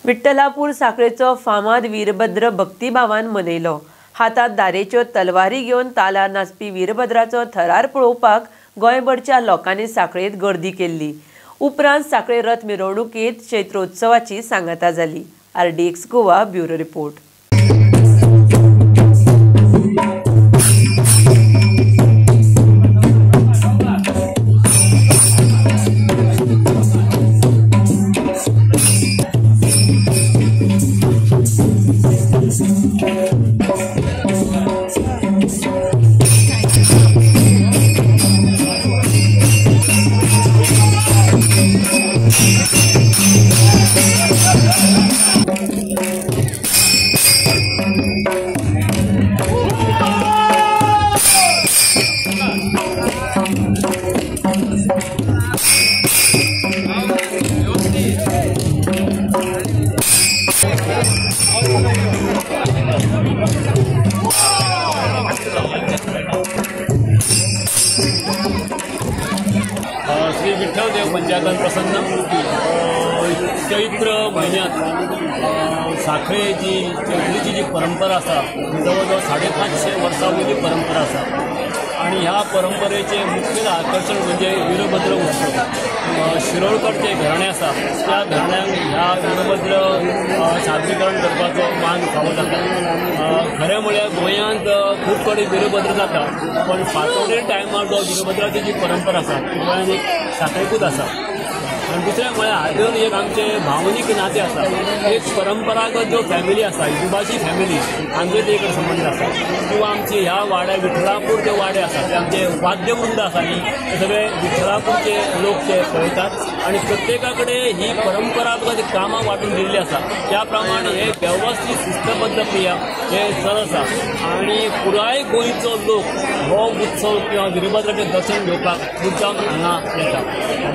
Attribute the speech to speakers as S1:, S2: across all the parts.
S1: विठ्ठलापूर साखळेचो फामाद वीरभद्र भक्तिभावान मनयलो. हातात दारेच्यो तलवारी घेवन तालार नाचपी वीरभद्राचो थरार पळोवपाक गोंयभरच्या लोकांनी साखळेत गर्दी केल्ली. उपरांत साखळे रथ मिरवणुकीत चैत्रोत्सवाची सांगाता जाली. RDX Goa bureau report.
S2: Shri Vitthal देव पंचायतन प्रसन्न चैत्र म्हयन्यांत साखळे जी चैत्रीची जी परंपरा आसा जवळ जवळ 550 वर्सां वयली परंपरा आसा आनी ह्या परंपरेचें मुखेल आकर्शण म्हणजे वीरभद्र उत्सव. शिरोडकर जे घराणें आसा त्या घराण्यांक ह्या वीरभद्र सादरीकरण करपाचो मान फावो जाता. खरें म्हळ्यार गोंयांत खूब कडेन वीरभद्र जाता, पण फातोडेर टायमार जो वीरभद्राची जी परंपरा आसा ती गोंयांत एक साखळेकूच आसा. आनी दुसरें म्हळ्यार हातून एक आमचें भावनीक नातें आसा, एक परंपरागत ज्यो फॅमिली आसा, दुभाशी फॅमिली हांचे ते कडेन संबंद आसा. किंवा आमची ह्या वाड्या विठ्ठलापूर जे वाडे आसा ते आमचे वाद्यवृंद आसा न्ही, ते सगळे विठ्ठलापूरचे लोक ते पळयतात आनी प्रत्येका कडेन ही परंपरागत कामां वांटून दिल्ली आसा. त्या प्रमाणे हे वेवस्थीत शिस्तबद्ध क्रिया हे चल आसा आनी पुराय गोंयचो लोक हो उत्सव किंवा वीरभद्राचें दर्शन घेवपाक मुद्दाम हांगा येता.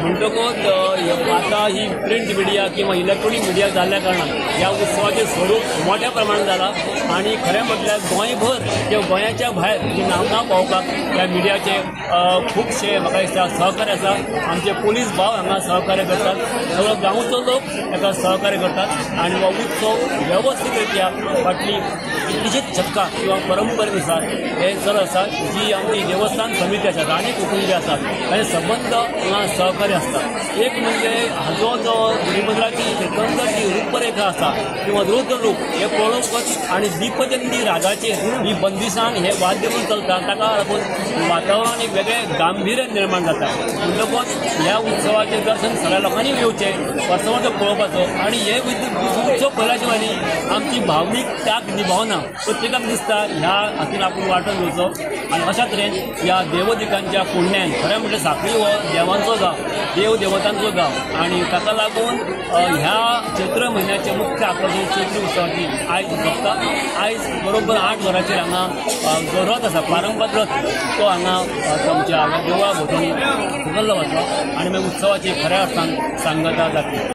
S2: म्हणटकूच आतां ही प्रिंट मिडिया किंवा इलेक्ट्रॉनीक मिडिया जाल्ल्या कारणान ह्या उत्सवाचें स्वरूप मोठ्या प्रमाणात जालां आनी खरें म्हटल्यार गोंयभर किंवा गोंयाच्या भायर जी नामना पावपाक ह्या मिडियाचे खुबशे म्हाका दिसता सहकार्य आसा. आमचे पोलीस भाव हांगा सहकार्य करतात, सगळो गांवचो लोक ताका सहकार्य करतात आनी हो उत्सव वेवस्थीत रित्या फाटली कितलीशीच शतकां किंवा परंपरेनुसार हे चल आसा. जी आमची देवस्थान समिती आसा, राणी कुटुंबी आसात, तांचे संबंद हांगा सहकार्य आसता. एक म्हणजे हाजो जो वीरभद्राची एकंदर जी रूपरेखा आसा किंवा रुद्ररूप हे पळोवंकच आनी दीपचंदी रागाचेर ही बंदिसान हे वाद्य म्हणून चलता, ताका लागून वातावरण एक वेगळें गांभीर्य निर्माण जाता. म्हणटकूच ह्या उत्सवाचें दर्शन सगळ्या लोकांनी येवचें, वर्सवर्स पळोवपाचो आनी हे उत्सव पळयल्या शिवाय न्ही आमची भावनीक ताक निभावना प्रत्येकाक दिसता ह्या हातून आपूण वांटून घेवचो. आनी अशा तरेन ह्या देवदिकांच्या पुण्यान खरें म्हटल्यार साखळी हो देवांचो गांव, देव देवतांचो गांव आनी ताका लागून ह्या चैत्र म्हयन्याचें मुख्य आकर्शण चैत्र उत्सवाची आयज सोंपता. आयज बरोबर 8 वरांचेर हांगा जो रथ आसा पारंपारीक रथ तो हांगा आमच्या देवळा भोंवतणी फुगल्लो वतलो आनी मागीर उत्सवाची खऱ्या अर्थान सांगता जातली.